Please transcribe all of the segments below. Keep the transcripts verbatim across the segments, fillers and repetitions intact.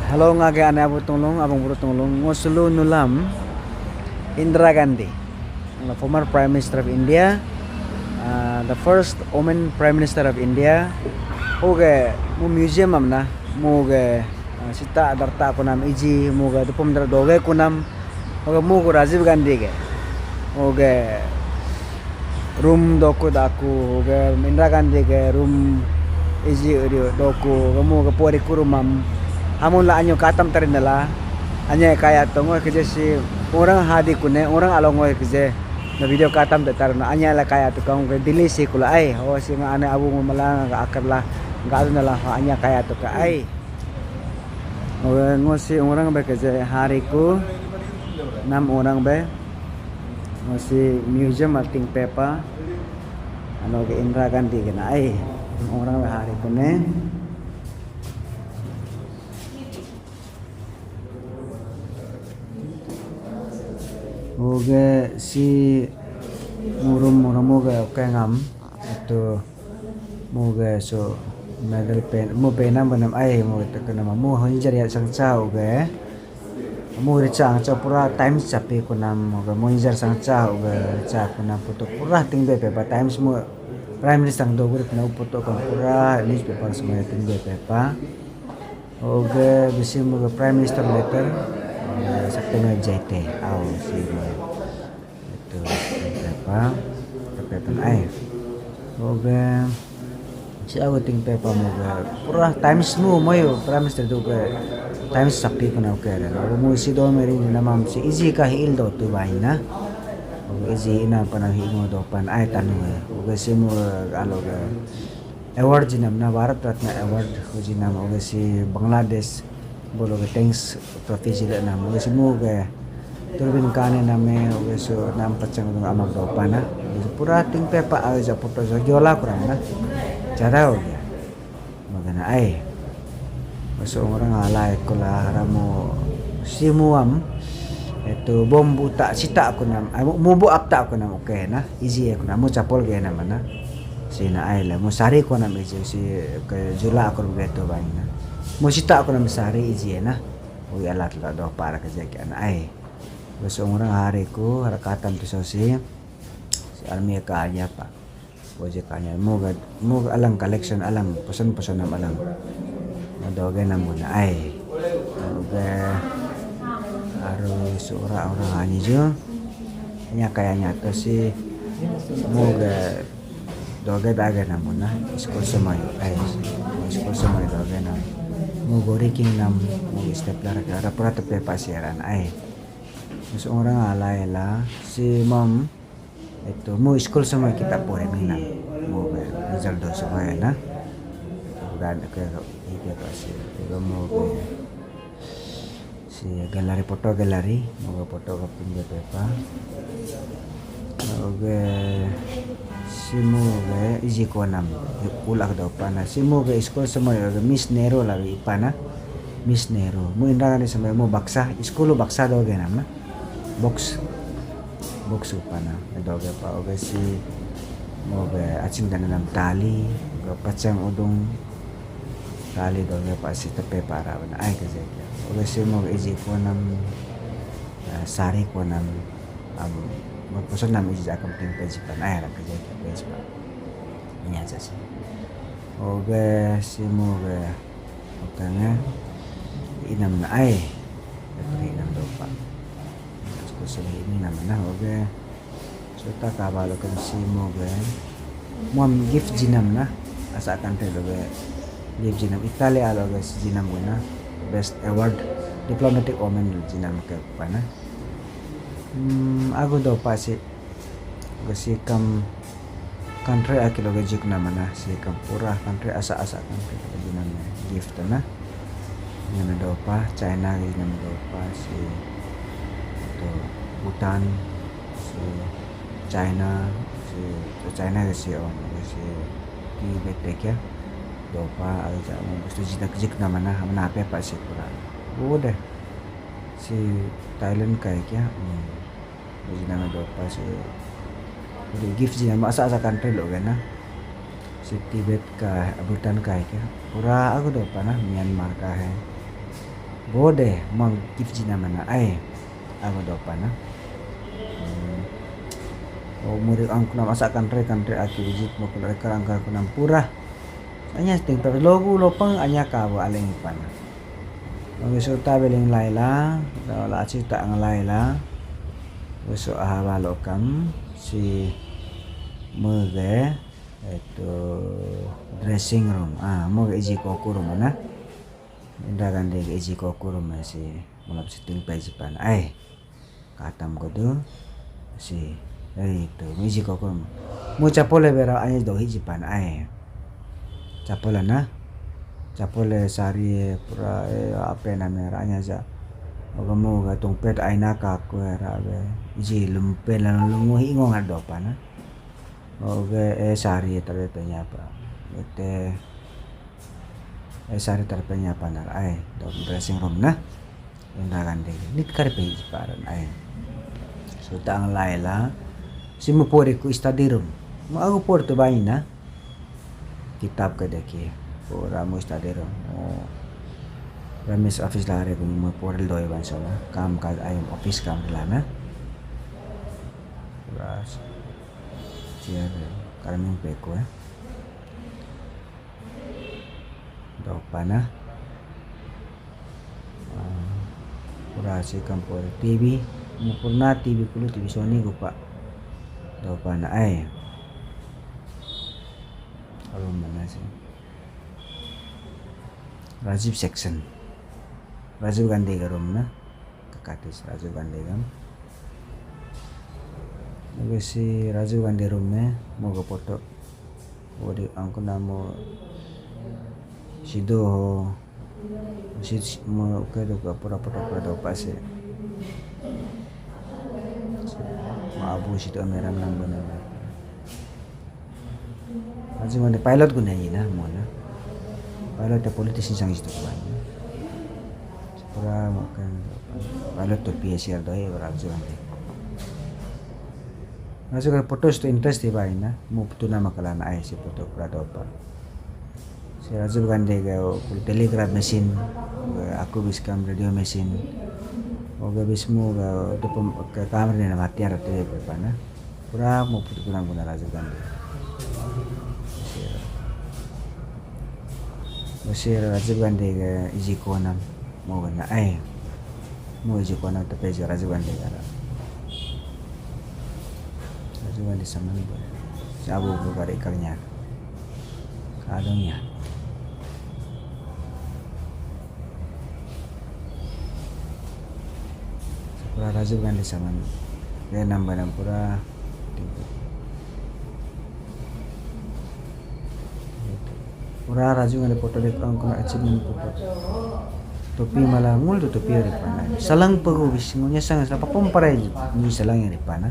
Hello, ngage ane abu tunglung, abang buru tunglung, ngosulu nulam Indira Gandhi, the former Prime Minister of India, uh, the first woman Prime Minister of India. Oge mu museum amna, muge, uh, sita darta kunam iji, muge dupum dar doge kunam, oge mugu Rajiv Gandhi ge, oge room doku daku, oge Indira Gandhi ge room iji uri doku, oge muge pori kurumam, hamun la anyo katam tarin la, anya kaya tongo keje si orang hadi kune, orang alongo keje, na video katam te tarna, anya la kaya tukang ke Delhi si kula ai, o si nga ane abu malang ga akar la, ga aduna la, anya kaya tuka ai. Oge, ngo si orang be keje hari ku, nam orang be, ngo si museum alting pepa, ano ke Indira Gandhi kena ai, orang be hari ku ne. Oge si murum murum oge oke ngam, itu muge so medal pen, mu penam benam ai, mu itu kenama, mu hunjar ya sangcha oge. Mu richa angcha pura time chapi kunam, oge mu hunjar sangcha oge richa kunam putu pura tingbe pepa times mu Prime Minister ang dogur kena putu kan pura newspaper semua tingbe pepa. Oge bisi muge Prime Minister letter, eh, Satyameva Jayate, au si muge. Itu, apa, apa ai. Oge, si au ting pepa muge, pura Times mu moyo, Prime Minister tu ke, Times sakti kuna oke dan. Oge mu si do meri namam si iji ka hil do tu baina. Oge iji ina pana hi mo do pan ai tanu ya. Oge si mu alo ge. Award jinam na Bharat Ratna Award ho jinam oge si Bangladesh bolo ge thanks trophy jile nam oge si mu ge turbin kane name oge su nam pachang dung amak dopa na oge si pura ting pepa aga ja photo ja gyola kurang na jada oge magana ai. Masuk orang alai kula ramu simuam itu bom buta sita aku nam, ah, mu, mubu apta aku nam oke na, iji aku nam, mu chapol ge nam na. Si na ai la, mu sari aku nam iji si ke jula aku begitu bang na. Mu sita aku nam sari iji na. Ui alat la do para ke jeki an ai. Masuk orang hari ku, hari katam tu so si, si army ka aja pa. Oje kanya, muga, muga alang collection alang, pesan-pesan nam alang. Doge nam guna ai. Muga aru sura orang ani jo. Nya kaya nyata si muga doge dage nam guna. School semai ai. School semai doge nam. Muga riking nam, muga stapler ke, ada pura tepe pasiran ai. Terus orang alai la si mam Itu mu school semua kita pore minam, mu be result do semua na. Dan ke ide pasi, ke mu be si gallery, photo gallery, mu be photo ke pinjam pepa. Oke, si mu be iji konam ulak do pana. Si mu be school semua oke Miss Nehru lagi ipana. Miss Nehru. Mu Indira Gandhi semua mu baksa, school baksa do genam na. Box, box upana doge pa oge si moge acing dan nam tali, oge pacang udung tali doge pa si tepe para bana ai ke jeke. Oge si moge iji konam, eh, sari konam, am, berpesan nam iji akam ting pejipan ai ra ke jeke pejipan. Ini aja sih. Oge si moge Oke nge inam na ai. Oke inam dopa. Aku sele ini nama na oke. Sota kaba lo kan si moge. Muam gift jinam na. Asa country lo ge. Gift jinam Italia lo ge si jinam guna. Best award diplomatic woman jinam ke pana. Hmm, aku dopa si. Oke si kam country aki loge jik nama na si kam pura country asa asa country kita guna gift na. Nama dopa China gi nama dopa si itu Bhutan si China si China gi si om si Tibet ya dopa aja mau bustu jinak jik nama na mana apa apa si pura udah si Thailand kayak ya. Hmm. Jinama dopa si. Jadi gift jinama asa asa country lo gana. Si Tibet ka Bhutan ka hai kya. Pura aku dopa na Myanmar ka hai. Bode mang kipji nama na ai. Aba dopa na. Hmm. Oh, muri angkunam asa country country aki visit mo kuna rekar angkar kunam pura. Anya ting per logu lopang anya ka aba aleng pana. Oke, so ta beling laila, la aci ta ang laila. Usu aha balo kam si mege itu dressing room. Ah, mege iji koku room na. Indra Gandhi ke iji koku room si mulap sitting pa iji pan ai. Katam ko tu si, eh, itu, iji koku room. Mu chapole bera anya do iji pan ai. Chapole na. Chapole sari pura, eh, apa nama ra anya ja. Oga mu ga tungpet aina ka ku ra be. Iji lumpe lalu lungu hi ngong ado pana. Oga, eh, sari tare penya pa. Ete, eh, sari tare penya pa nar ai. Dok dressing room na. Indra Gandhi. Nit kar pe paran ai. So tang laila. Simu pori ku study room. Mu aku por tu baina. Kitab ke deki. Pura mu study room. Oh. Ramis office lare ku mu poril doi ban sona. Kam ka ai office kam lana. Pura chair karming peko eh. Dopana. Ah, pura si kampur T V, mu purna T V kulu T V Sony gupa. Dopana ai. Room mana si? Rajiv section. Rajiv Gandhi ka room na. Kakatis Rajiv Gandhi kam. Oke si Rajiv Gandhi room me, mo ga photo. Odi angku namo sido ho. Si, si, mo ke do ka pura photo pura do pa se. Ma abu sido meram nang bana. Aji mane pilot guna ni na mo na. Pilot ya politician sang sido kuan. Pura makan pilot tu P S R doi berarti nanti. Masuk ke photo tu interest di baina, mu tu nama kelana ai si photo pura dopa. Si Rajiv Gandhi ke telegraph machine, aku biskam radio machine. Oke bismu ke tu pem-, ke kamera ni nama hatiar tu ya berpana. Pura mo putu kunang kuna Rajiv Gandhi. Usir Rajiv Gandhi ke iji konam mo gana ai. Mo iji konam tepe ji Rajiv Gandhi ke ara. Rajiv Gandhi saman bo. Sabu bo kari kalnya. Kadungnya. Pura Rajiv Gandhi saman. Ke nambah nam pura. Pura Rajiv Gandhi photo dek ang kuna achievement photo. Topi mala ngul tu topi ari pana. Salang pegu bis ngunya sang sa papom parai ni salang yang dipana.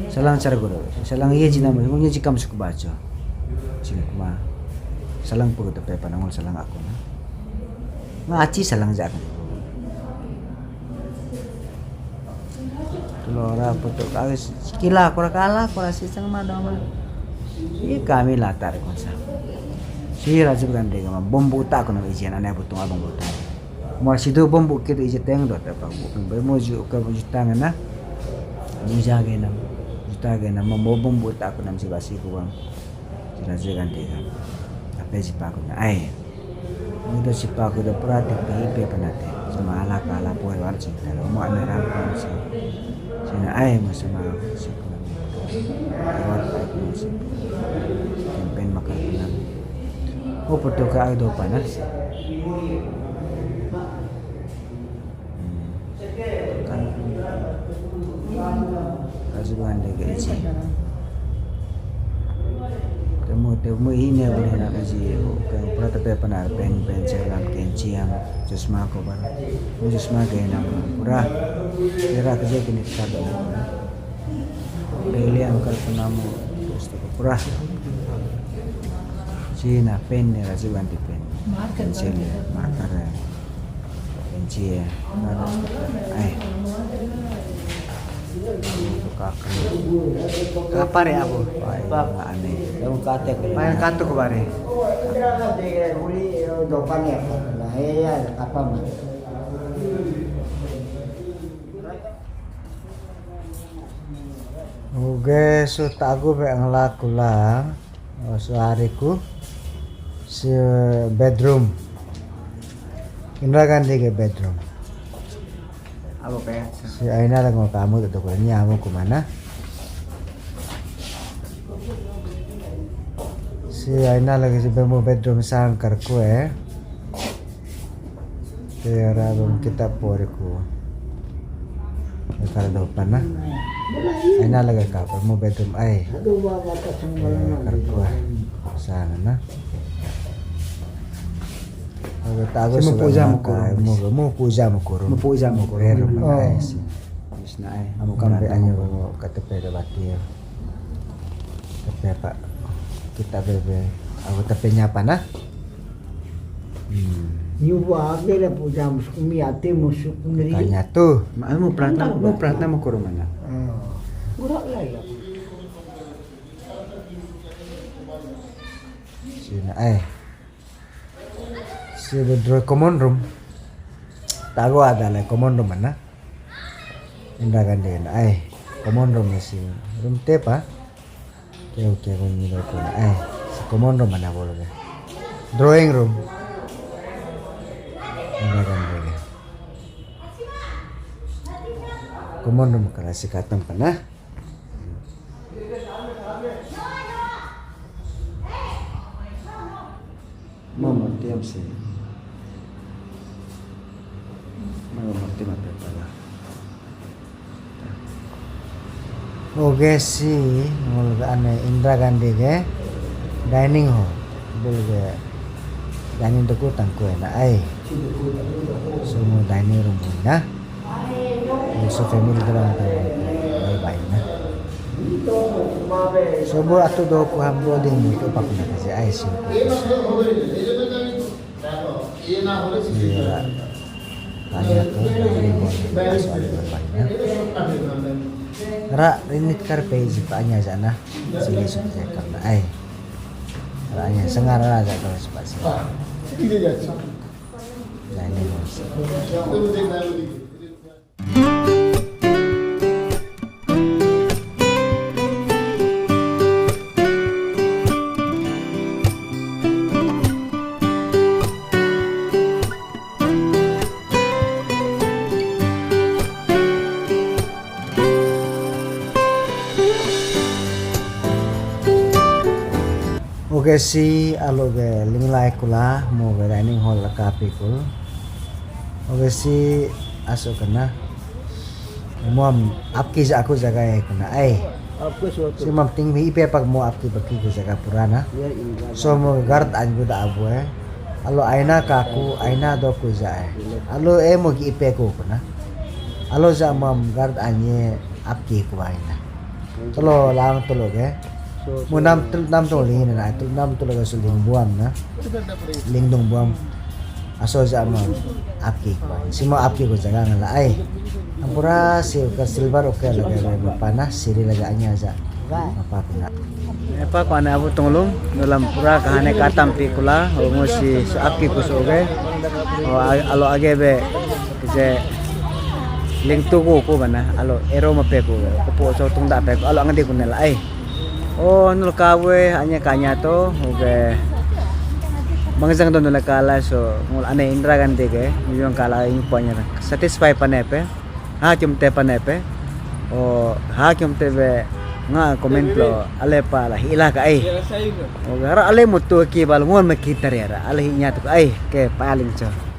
Salang cara guru. Salang iya jina mo ngunya jikam suku baca. Sini kuma. Salang pegu tepe pana ngul salang aku na. Nga aci salang jak. Tulo ora putuk kawis kila kura kala kura sisang ma doma. Iya kami latar konsa. Si Rajiv Gandhi kama bombu utak kono ijian ane butung abang buta. Mo sidu bombu kit iji teng do tapa bu. Be mo ju ke ju tang na. Muja ge nam. Juta ge nam mo bombu utak kono si basi kuang. Si Rajiv Gandhi kama. Apa si pakuna ai. Muda sipa kuda pura tipe ipe panate. Sama ala kala poi war cinta lo mo ana rampa si. Sina ai mo sama si kuna. War pa kuna si. Campaign makan kuna. Oh, foto ka ai do panas. Hmm. Rajiv Gandhi ke iji. Temu, temu ini boleh nak iji. Ke pura tepe panar pen, pen selam kenci yang chasma ko bar. Mu chasma ke nam pura. Kira kerja kini kita do. Daily angkar penamu terus tu pura. Cina pen ni Rajiv Gandhi pen. Marker. Pencil ya, marker ya. Benci ya. Ada. Eh. Kapar ya, Abu? Wah, ini aneh. Kamu kata ke. Main katu ke bare. Dopan ya. Nah, iya, apa mah? Oke, so tagu be angla kula. Oh, so hari ku si bedroom. Indira Gandhi ke bedroom. Apa pe? Si aina lagi mau kamu tuh, ini kamu ke mana? Si aina lagi si bemo bedroom sangkar ku eh. Tera bom kita poriku. Kalau dopan na. Aina lagi kapal mau bedroom ai. Karkua sana na. Tago tago. Mau puja mau kurung. Mau puja mau kurung. Mau puja mau kurung. Ai si. Isna ai. Amu kampe anyo kata peda batir. Tapi apa? Kita bebe. Aku tapi nyapa na? Hmm. Nyuba ake le puja musukumi ate musukumi. Kanya tu. Ma, mau pratna, mau pratna mau kurung mana? Gura lah ya. Sini ai. Si bedroom common room. Tago ada le common room mana? Indira Gandhi na ai. Common room si room tepa. Oke oke, room ni ko na ai. Si common room mana bolo ke? Drawing room. Indira Gandhi ke. Common room kala si katam pana. Mama tiap sih. Mama tiap apa pala. Oke si, mulga ane Indira Gandhi ke dining hall. Bul ke dining tuku tangku ena ai. Semua dining room na. So family doang tahu. Bye bye na. So bu atu do ku ham do ding mu tu pak na kasi ai si ku. Iya. Tanya tu dari mau soal berbanyak. Ra rinit karpe isi tanya sana. Sini sudah karena ai. Ra nya sengar ra aja kalau cepat sih. Nah ini mas. Oke si alo ke linglai kula mo ke dining hall laka pikul. Oke si asuk kena. Muam apki ja aku jaga ya kena ai. Aku suatu. Si mam ting mi ipe pak mo apki baki ku jaga purana. Ya, ini. So mo guard anju da abu eh. Alo aina kaku, aina do ku ja eh. Alo eh mo ki ipe ku kena. Alo ja mam guard anye apki ku aina. Telo lang telo ke. Mu nam tel-, nam tong ling na, tel-, nam telo ke su ling buam na. Ling dong buam. Aso ja ma apki kwa. Sima apki ko jaga ngala ai. Ampura si ka silver oke lagi apa na, siri lagi anya ja. Apa kuna. Apa ko ane abu tong lum, dalam pura kahane katam pi kula, o mo si, si apki ko so ke. O a-, alo age be, je ling tugu ko bana, alo ero ma pe ko, ko po so tung da pe ko, alo angde ko nela ai. Oh, nul kawe, anya kanya to, oke. Mangjang to nul kala so, ngul ane Indira Gandhi ke, yung kala yung punya satisfy pane pe, ha kium te pane pe, oh, ha kium te be, nga comment lo, ale pa la, hila ka ai. Oke, hara ale mutu ki bal ngul me kitar ya, ale hinya tu ai, ke paling so.